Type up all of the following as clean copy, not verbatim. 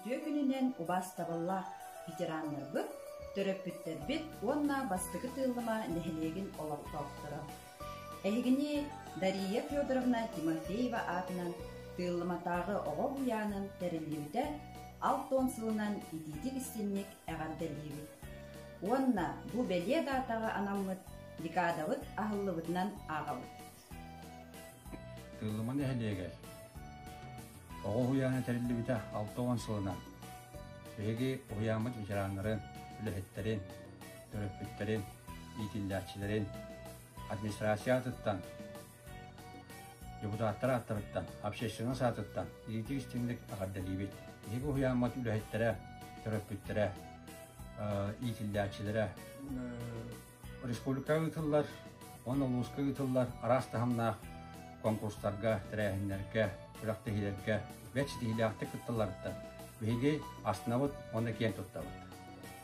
Үтүө күнүнэн убаастабыллаах ветераннарбыт, төрөппүттэрбит уонна Бастакы Тыыллыма нэһилиэгин олохтоохторо! Эһигини Дария Федоровна Тимофеева аатынан Тыыллыматааҕы оҕо уһуйаанын тэриллибитэ 60 сылынан итиитик-истинник эҕэрдэлиибит уонна бу бэлиэ даатаҕа анаммыт декадабыт аһыллыбытынан ааҕабыт. Тыыллыма нэһилиэгэр оҕо уһуйаана тэриллибитэ 60 сылынан биһиги уһуйааммыт ветераннарын, үлэһиттэрин, төрөппүттэрин, иитиллээччилэрин администрация аатыттан, депутаттар ааттарыттан, общественность аатыттан итиитик-истиҥник эҕэрдэлиибит. Биһиги уһуйааммыт үлэһиттэрэ, төрөппүттэрэ, иитиллээччилэрэ Республикаҕа ыытыллар уонна улууска ыытыллар араас таһымнаах конкурстарга, тэрээһиннэргэ, күрэхтэһиилэргэ бэрт ситиһиилээхтик кытталларыттан биһиги астынабыт уонна киэн туттабыт.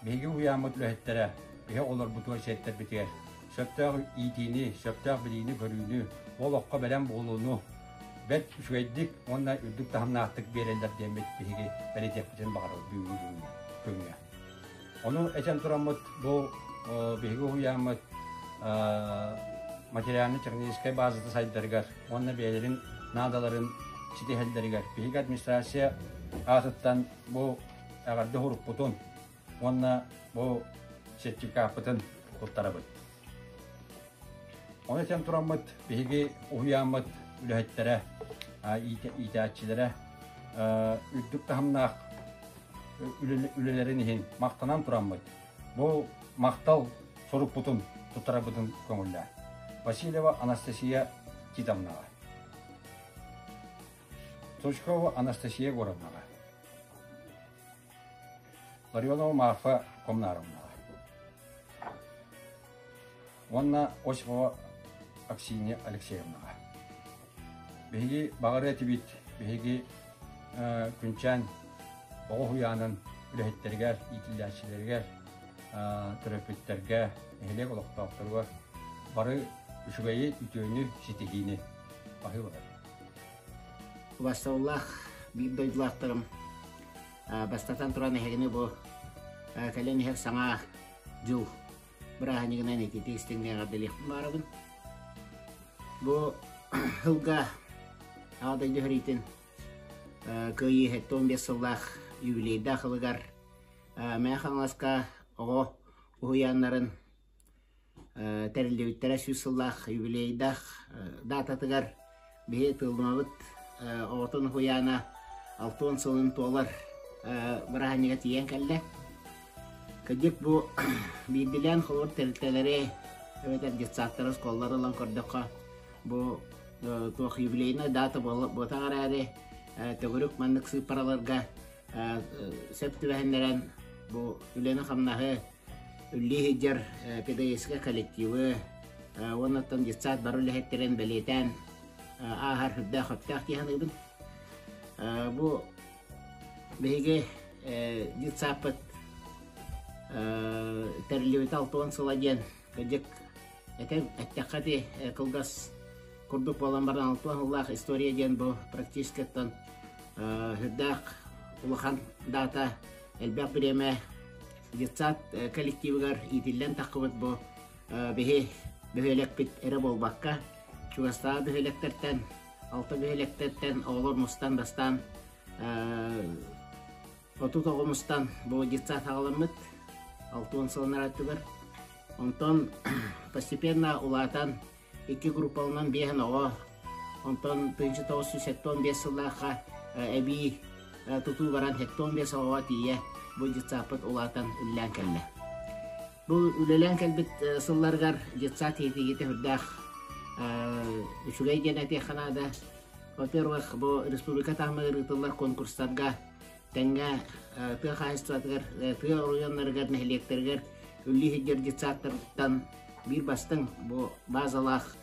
Биһиги уһуйааммыт үлэһиттэрэ биһи оҕолорбутугар сиэттэрбитигэр сөптөөх иитиини, сөптөөх билиини-көрүүнү, олоххо бэлэм буолууну бэрт үчүгэйдик уонна үрдүк таһымнаахтык биэрэллэр диэммит биһиги бэлиэтиэхпитин баҕарабыт бүгүҥҥү күҥҥэ. Ону этэн тураммыт бу биһиги уһуйааммыт материально-техническэй базата сайдарыгар уонна бэйэлэрин наадаларын ситиһэллэригэр биһиги администрация аатыттан бу эҕэрдэ уруккутун уонна бу сертификаппытын туттарабыт. Ону этэн тураммыт биһиги уһуйааммыт үлэһиттэрэ, иитээччилэрэ үрдүк таһымнаах үлэлэрин иһин махтанан тураммыт, бу махтал сурукпутун туттарарбытын көҥүллээн. Васильева Анастасия Титовнаҕа. Сучкова Анастасия Егоровнаҕа. Ларионова Марфа Комнаровнаҕа. Уонна Осипова Аксинья Алексеевнаҕа. Биһиги баҕарыа этибит, биһиги Күнчээн оҕо уһуйаанын үлэһиттэригэр, иитиллээччилэригэр, төрөппүттэргэ, нэһилиэк олохтоохторугар бары үчүгэйи, үтүөнү, ситиһиини баһыыбалар. Убастабыллаах биир дойдулаахтарым, бастатан туран эһигини бу кэлэн иһэр саҥа дьыл бырааһынньыгынан ититии истиҥҥэ эҕэрдэлиэхпин баарабын. Бу сылга Аҕа дойду сэриитин Кыайыы 75 сыллаах юбилейдаах ылыгар Мэҥэ Хаҥаласка оҕо уһуйааннарын тэриллибиттэрэ 100 сыллаах юбилейдаах даататыгар Биһи Тыыллымабыт оҕотун уһуйаана 60 сылын туолар бырааһынньыга тиийэн кэллэ. Кырдьык бу биирдилээн холобур тэрилтэлэри эбэтэр детсадтары, оскуолалары ылан көрдөххө бу туох юбилейная дата буолбатах эрээри төгүрүк маннык сыыппараларга сөп түбэһиннэрэн бу үлэни-хамнаһы үлэлии сылдьар педагогическай коллективы уонна оттон детсад бары үлэһиттэрин бэлиэтээн ааһар сүрдээх сөптөөх дии саныыбын. Бу биһиги детсадпыт тэриллибитэ 60 сыла диэн кырдьык этэн эттэххэ ити кылгас курдук буолан баран 60 сыллаах история диэн бу практически оттон сүрдээх улахан дата элбэх бириэмэ детсад коллективыгар иитиллэн таххыбыт бу биһи бөһүөлэкпит эрэ буолбакка чугастааҕы бөһүөлэктэртэн алта бөһүөлэктэртэн оҕолор мустан бастаан 30 оҕо мустан бу детсад аҕаламмыт 60 сылын өттүгэр онтон постепенно улаатан икки группаланан биэһин оҕо, онтон 1975 сыллаахха эбии тутуу баран 75 оҕоҕо тиийэ бу детсадпыт улаатан үлэлээн кэллэ. Бу үлэлээн кэлбит сылларыгар детсад иитиитэ сүрдээх үчүгэй диэн этиэххэ наада. Во-первых, бу республика таһымыгар ыытыллар конкурстарга тэҥҥэ тыа хаһаайыстыбатыгар, тыа оройуоннарыгар, нэһилиэктэригэр үлэлии сылдьар детсадтартан биир бастыҥ бу базалаах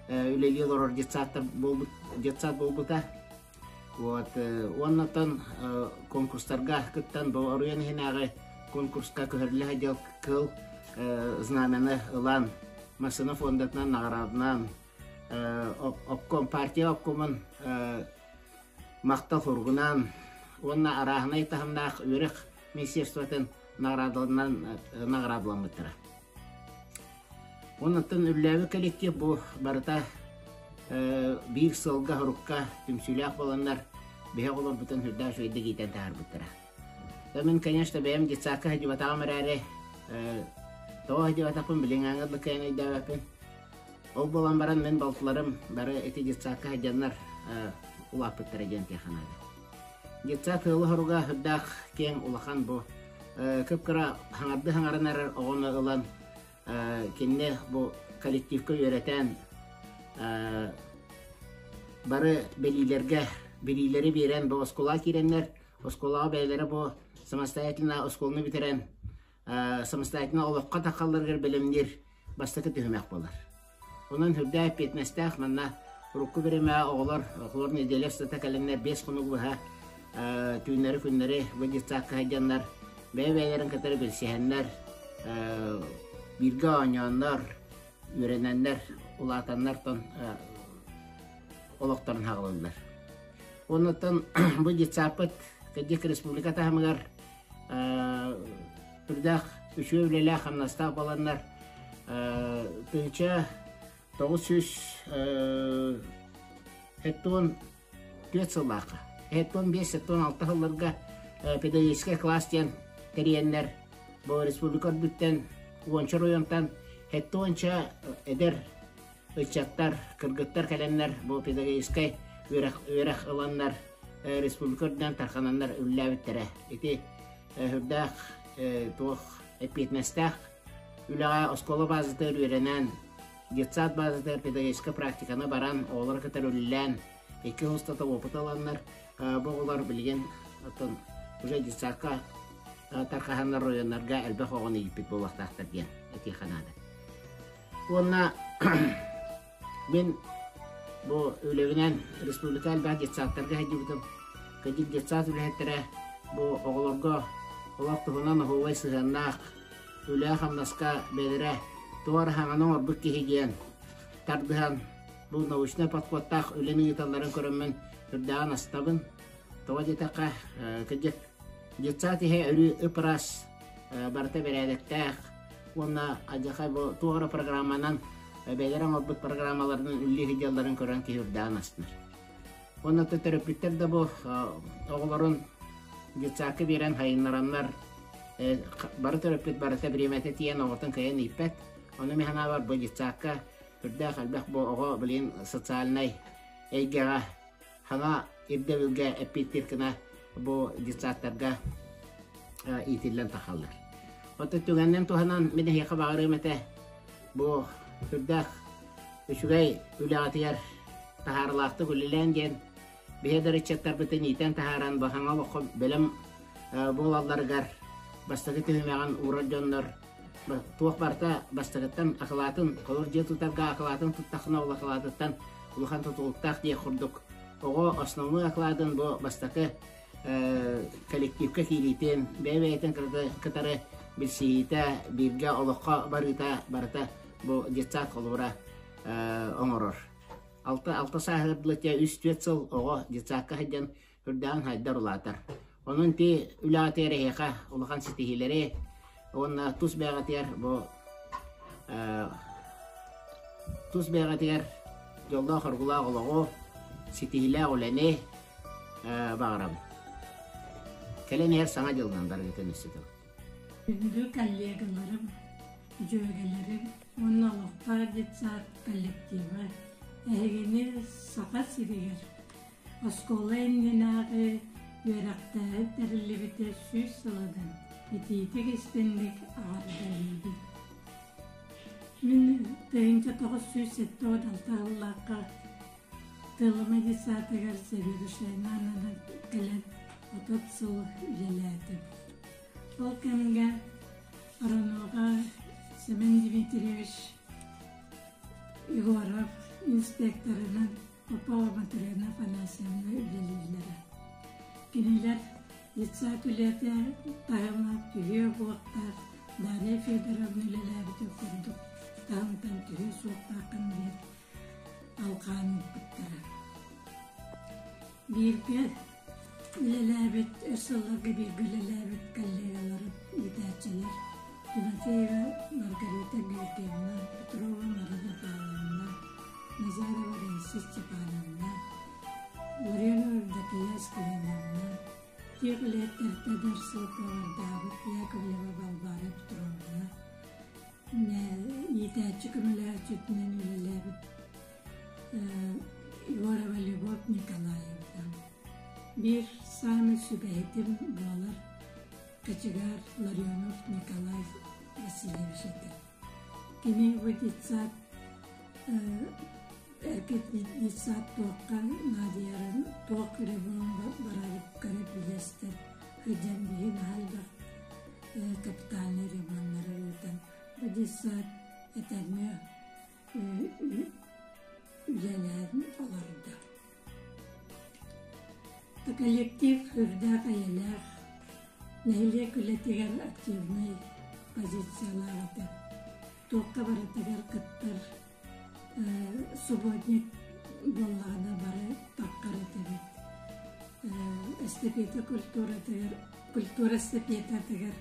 үлэлии олорор детсадтар буолбут детсад буолбута. Вот уоннаттан конкурстарга кыттан бу оройуон иһинээҕи конкурска көһөрүллэ сылдьар кыыл знамяны ылан массыына фондатынан наҕараадынан обком партия обкомун махтал суругунан. уонна арааһынай таһымнаах үөрэх министерствотын наҕараадаларынан наҕараадаламмыттара. Оннуттан үллээбит коллектив бу барыта биир сылга-сорукка түмсүүлээх буоланнар биһи оҕолорбутун сүрдээх үчүгэйдик иитэн таһаарбыттара. Мин, конечно, бэйэм детсадка сылдьыбатаҕым эрээри, тоҕо сылдьыбатахпын билиҥҥээҥҥэ дылы кыайан өйдөөбөппүн. Ол буолан баран мин балтыларым бары ити детсадка сылдьаннар улааппыттара диэн тиэханаада. Детсад ыалы-хоруга сүрдээх киэҥ улахан бу кып-кыра хаҥарды хаҥаран эрэр оҕону ылан кинини бу коллективка үөрэтэн бары бэлиилэргэ билиилэри биэрэн бу оскуолаҕа киирэннэр оскуолаҕа бэйэлэрэ бу самостоятельно оскуоланы бүтэрэн самостоятельно олоххо таххалларыгар бэлэмниир бастакы түһүмэх буолар. Онон сүрдээх эппиэтинэстээх манна урукку бириэмэҕэ оҕолор оҕолор нэдиэлэ устата кэлэннэр 5 хонук быһа түүннэри-күннэри бу детсадка сылдьаннар бэйэ-бэйэлэрин кытары билсиһэннэр бииргэ оонньооннор үөрэнэннэр улаатаннар тон олохторун хаҕылыллар. Оннуттан бу детсадпыт кырдьык республика таһымыгар үрдээх үчүгэй үлэлээх хамнастаах буоланнар 1974 сыллаахха 75-76 сылларга педагогическай класс диэн тэрийэннэр бу республика үрдүттэн уонча оройуонтан 70 эдэр ыччаттар, кыргыттар кэлэннэр бу педагогическай үөрэх, үөрэх ыланнар республика үрдүнэн тархананнар үлэлээбиттэрэ. Ити үрдээх туох эппиэтинэстээх үлэҕэ оскуола базатыгар үөрэнэн, детсад базатыгар педагогическай практиканы баран, оҕолору кытары үлэлээн, икки сыл устата опыт ыланнар, бу оҕолор билигин оттон уже детсадка тархаһаннар районнарга элбэх оҕону ииппит буолуохтаахтар диэн этиэхэ наада. Уонна мин бу үлэбинэн республика элбэх детсадтарга сылдьыбытым. Кырдьык детсад үлэһиттэрэ бу оҕолорго олох туһунан оһуобай сыһыаннаах, үлэ-хамнаска бэйэлэрэ туох эрэ саҥаны оҥорбут киһи диэн тардыһан бу научнай подходтаах үлэни ыыталларын көрөммүн үрдээҕин астабын. Тоҕо диэтэххэ, кырдьык детсад иһэ өрүү ып-ыраас, барыта бэрээдэктээх уонна алдьархай бу туох эрэ программанан бэйэлэрэ оҥорбут программаларынан үллүү сылдьалларын көрөн киһи үрдээн астынар. Уонна төрөппүттэр да бу оҕолорун детсадка биэрэн хайыннараннар бары төрөппүт барыта бириэмэтэ тиийэн оҕотун кыайан ииппэт. Ону мин санаабар бу детсадка үрдээх элбэх бу оҕо билигин социальнай эйгэҕэ Саҥа ирдэбилгэ эппиэттиир гына бу детсадтарга иитиллэн тахаллар. Оттон түгэнинэн туһанан мин эһиэхэ баҕарыам этэ бу сүрдээх үчүгэй үлэҕитигэр таһаарылаахтык үлэлээн диэн биһи эдэр ыччаттарбытын иитэн таһааран бу саҥа олоххо бэлэм буолалларыгар бастакы түһүмэҕин уурар дьоннор туох барыта бастакыттан акылаатын холор дьиэ тутарга акылаатын туттаххына ол акылаатыттан улахан тутулуктаах диэх курдук оҕо основной окладын бу бастакы коллективка киириитин бэйэ-бэйэтин кытары билсиһиитэ бииргэ олоххо барыыта барыта бу детсад холобура оҥорор алта алта сааһыгар дылы үс-түөрт сыл оҕо детсадка сылдьан үрдээҕин хайдар улаатар. Онон ти үлэҕитигэр эһиэхэ улахан ситиһиилэри уонна тус бэйэҕитигэр бу тус бэйэҕитигэр дьоллоох-оргулаах олоҕу, ситиһиилээх үлэни баҕарабын. Кэлэн иһэр Саҥа дьылынан барыгытын өссө тыл. Күндү коллегаларым, дьүөгэлэрим уонна олохтоох детсад коллектива эһигини Саха сиригэр Оскуола иннинээҕи үөрэхтээһин тэриллибитэ 100 сылынан итиитик истиҥник эҕэрдэлиибин. Мин 1976 сыллаахха Тыыллыма детсадыгар заведующайынан ананан кэлэн 30 сыл үлэлээтим. Ол кэмҥэ РОНО-ҕа Семен Дмитриевич Егоров инспекторынан Попова Матрена Афанасьевна үлэлииллэрэ. Кинилэр детсад үлэтэ таһыма түһүө буолуохтаах Дарья Федоровна үлэлээбитин курдук таһымтан түһүө суохтааххын диэн алҕаан ыыппыттара. Бииргэ Үлэлээбит, өр сылларга бииргэ үлэлээбит коллегаларым, иитээччилэр Тимофеева Маргарита Георгиевна, Петрова Марина Павловна, Назарова Раиса Степановна, Ларионова Евдокия Скалиновна, Тех үлэһиттэртэн өр сыл повардаабыт Яковлева Балбаара Петровна, иитээччи көмөлөһөөччүтүнэн үлэлээбит Егорова Любовь Николаевна. Биир саамай сүбэһитим буолар кочегар Ларионов Николай Васильевич этэ. Кини бу детсад эргэ детсад туохха наадыйарын, туох эрэ буолан барарын көрө билэстэр сылдьан биһи наһаа элбэх капитальнай ремоннары ыытан бу детсад этэҥҥэ үлэлээн олордо. Коллектив үрдээх эйэлээх, нэһилиэк үлэтигэр активнай позициялаах этэ. Туохха барытыгар кыттар субботник буоллаҕына бары таххар этибит. Эстафета культуратыгар, культура эстафетатыгар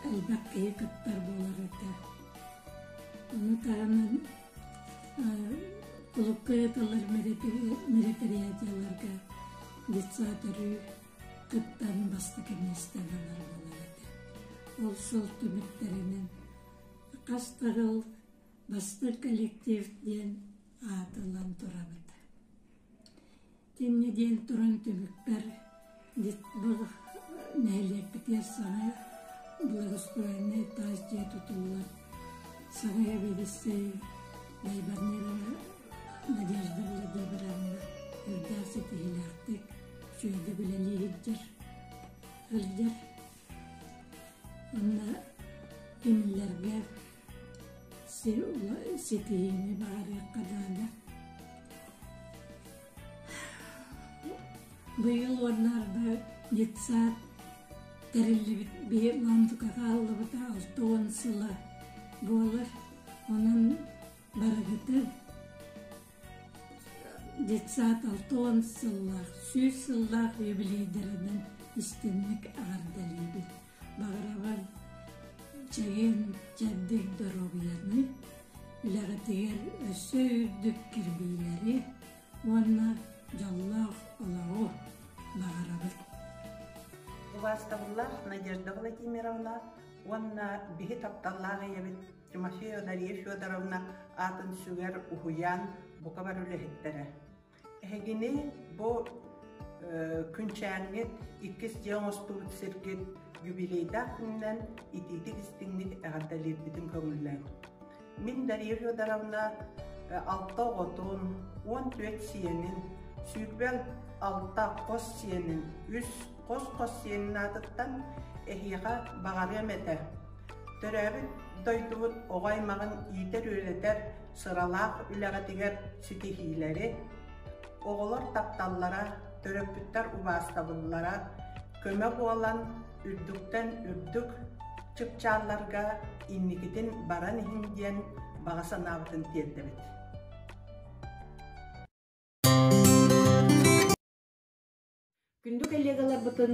элбэх киһи кыттар буолар этэ. Ону таһынан кулукка ыытыллар мероприятиеларга детсад өрүү кыттан бастакы миэстэни ылар буолар этэ. Ол сыл түмүктэринэн хас да бастыҥ коллектив диэн аат ылан турабыт. Итиннэ диэн туран түмүкпэр бу нэһилиэкпитигэр саҥа благоустроеннай таас дьиэ тутуллар саҥа сэбиэдиссэй Дайбаннырова Надежда Владимировна үрдээх ситиһиилээхтик үчүгэйдик үлэлии сылдьар сылдьар. Онно кинилэргэ ситиһиини баҕарыахха наада. Быйыл уоннаарда детсад тэриллибит биһи Лаамтыка хааллыбыта 60 сыла буолар. Онон барыгытын детсад 60 сыллаах, 100 сыллаах юбилейдарынан истинник эҕэрдэлиибит. Баҕарабын чэгиэн чэбдик доруобуйаны, үлэҕитигэр өссө үрдүк кирбиилэри уонна дьоллоох олоҕу баҕарабыт. Убаастабыллаах Надежда Владимировна уонна биһи тапталлаах ийэбит Тимофеева Дария Федоровна аатын сүгэр уһуйаан бука бары үлэһиттэрэ. Эһигини бу күнчээҥҥит иккис дьиэ оҥостубут сиргит юбилейдаах күнүнэн итиитик истиҥник эҕэрдэлиирбитин көҥүллээҥ. Мин Дария Федоровна алта оҕотун, 14 сиэнин, 26 хос сиэнин, үс хос-хос сиэнин аатыттан эһиэхэ баҕарыам этэ. Төрөөбүт дойдубут оҕо аймаҕын иитэр-үөрэтэр сыралаах үлэҕитигэр ситиһиилэри, оҕолор тапталлара, төрөппүттэр убаастабыллара көмө буолан, үрдүктэн үрдүк чыпчаалларга инникитин баран иһин диэн баҕа санаабытын тиэрдэбит. Күндү коллегаларбытын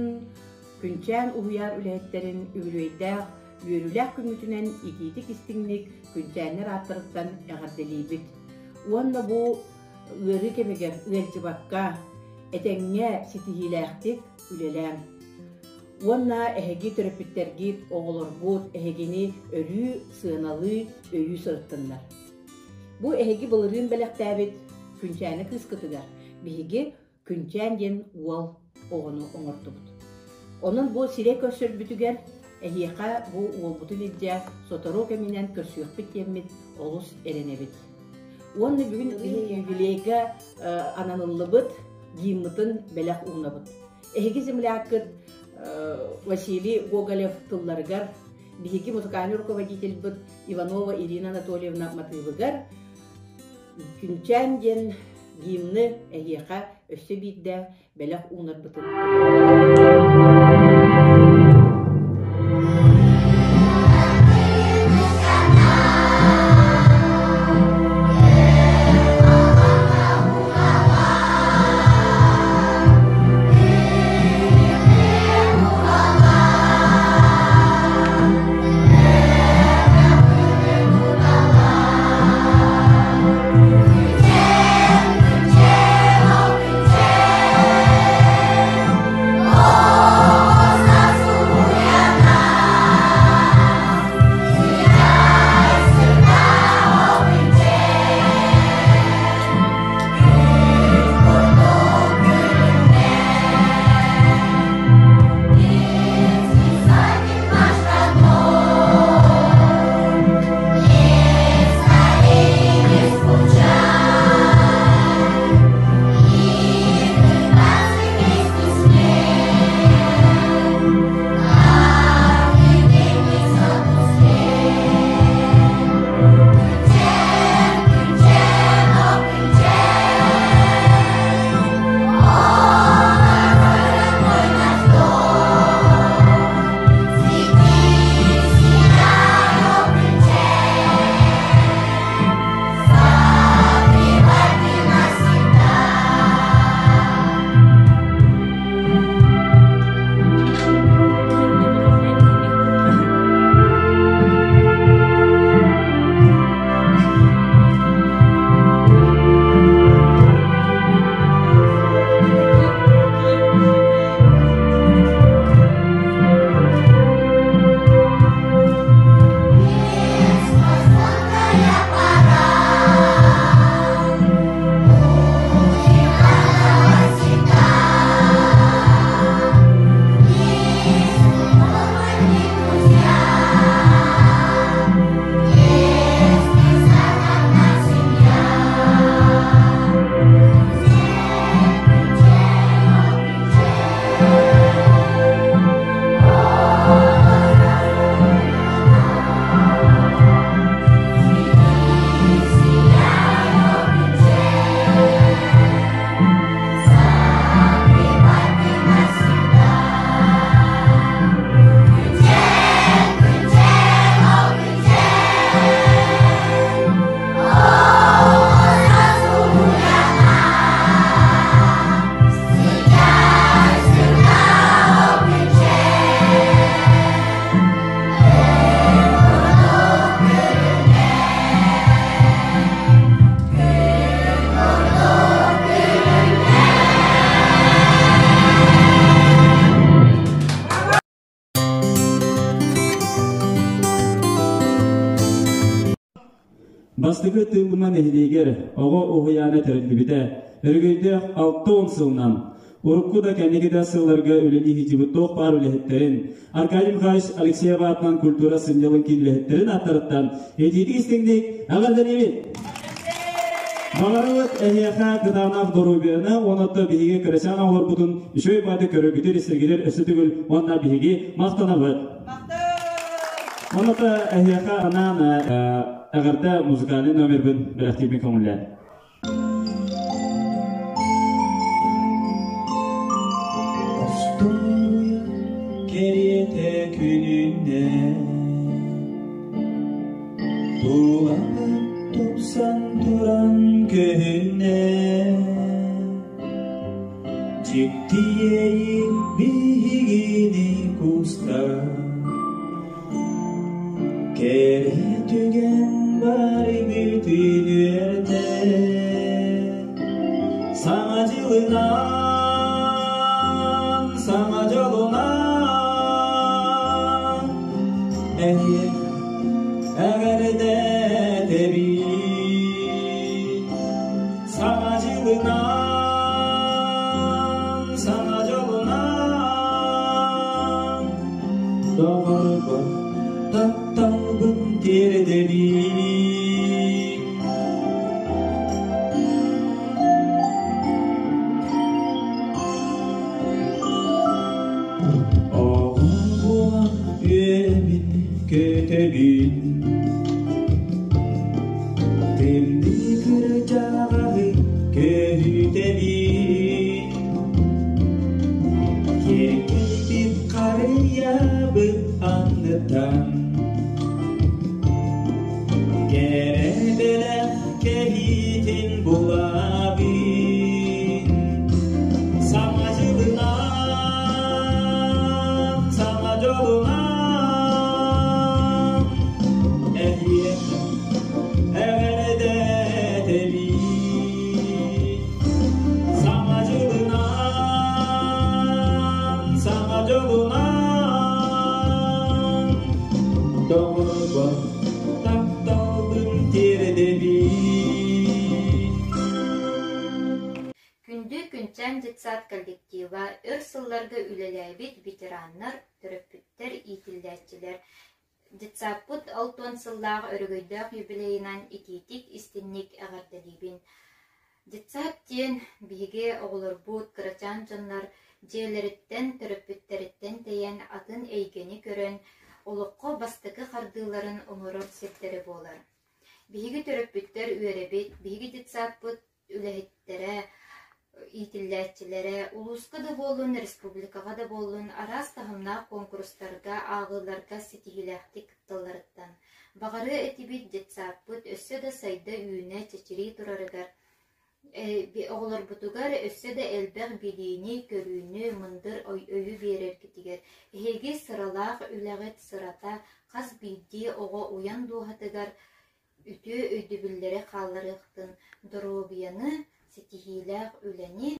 Күнчээн уһуйаан үлэһиттэрин үбүлүөйдээх үөрүүлээх күммүтүнэн итиитик-истиҥник Күнчээннэр ааттарыттан эҕэрдэлиибит. Уонна бу ыарыы кэмигэр ыалдьыбакка, этэҥҥэ ситиһиилээхтик үлэлээҥ. Уонна эһиги төрөппүттэргит, оҕолоргут эһигини өрүү сыаналыы, өйүү сырыттыннар. Бу эһиги былырыын бэлэхтээбит Күнчээнэ кыыскытыгар биһиги Күнчээн диэн уол оҕону оҥордубут. Онон бу сирэй көрсөрбүтүгэр эһиэхэ бу уолбутун илдьэ сотору кэминэн көрсүөхпүт диэммит олус эрэнэбит. Уонна бүгүн юбилейга ананыллыбыт гиммытын бэлэх уунабыт. Эһиги земляккыт Василий Гоголев тылларыгар биһиги музыкальный руководительбыт Иванова Ирина Анатольевна матыыбыгар Күнчээн диэн гимны эһиэхэ өссө биирдэ бэлэх уунарбытын Бастакы Тыыллыма нэһилиэгэр оҕо уһуйаана тэриллибитэ. Өрөгөйдөөх 60 сылынан урукку да кэнники да сылларга үлэлии сылдьыбыт туох баар үлэһиттэрин Аркадий Михайлович Алексеев аатынан культура сынньалаҥ киин үлэһиттэрин ааттарыттан итиитик истиҥник эҕэрдэлиибит! Баҕарабыт эһиэхэ кытаанах доруобуйаны уонна биһиги кырачаан оҕолорбутун үчүгэй баҕайытык көрөргүтүр истэргитэр өссө төгүл уонна биһиги махтанабыт. Онно эһиэхэ анаан эҕэрдэ музыкальнай номербын бэлэхтиирбин көҥүллээн. Остуоруйа кэриэтэ күнүнэ Тулабыт тупсан туран көһүннэ Дьикти иэйии биһигини куста Кэрэ түгэн бары бүтүн үөрдэ Саҥа дьылынан, саҥа дьолунан Эһиэхэ эҕэрдэ этэбин Саҥа дьылынан, саҥа дьолунан Доҕорбор тапталбын тиэрдэбин Оҕо буолан үөрэбин, көтөбүн Тымныы кырдьаҕаһы көһүтэбин Киэркэйбит харыйабыт анныттан Кэрэ бэлэх кэһиитин булабын Саҥа дьылынан, саҥа дьолунан Эһиэхэ эҕэрдэ этэбин Саҥа дьылынан, саҥа дьолунан Доҕорбор тапталбын тиэрдэбин Күндү Күнчээн детсад коллектива өр сылларга үлэлээбит ветераннар, төрөппүттэр, иитиллээччилэр Детсадпыт 60 сыллаах өрөгөйдөөх юбилейынан итиитик, истинник эҕэрдэлиибин. Детсад диэн биһиги оҕолорбут, кырачаан дьоннор дьиэлэриттэн, төрөппүттэриттэн тэйэн атын эйгэни көрөн, олоххо бастакы хардыыларын оҥорор сирдэрэ буолар. Биһиги төрөппүттэр үөрэбит, биһиги детсадпыт үлэһиттэрэ, иитиллээччилэрэ улууска да буоллун, республикаҕа да буоллун араас таһымнаах куонкурустарга, ааҕыыларга ситиһиилээхтик кытталларыттан. Баҕарыа этибит детсадпыт өссө да сайда-үүнэ, чэчирии турарыгар, оҕолорбутугар өссө да элбэх билиини, көрүүнү, мындыр өйү биэрэргитигэр. Эһиги сыралаах үлэҕит сырата хас биирдии оҕо уйан дууһатыгар үтүө өйдөбүллэри хаалларыахтын, доруобуйаны, ситиһиилээх үлэни.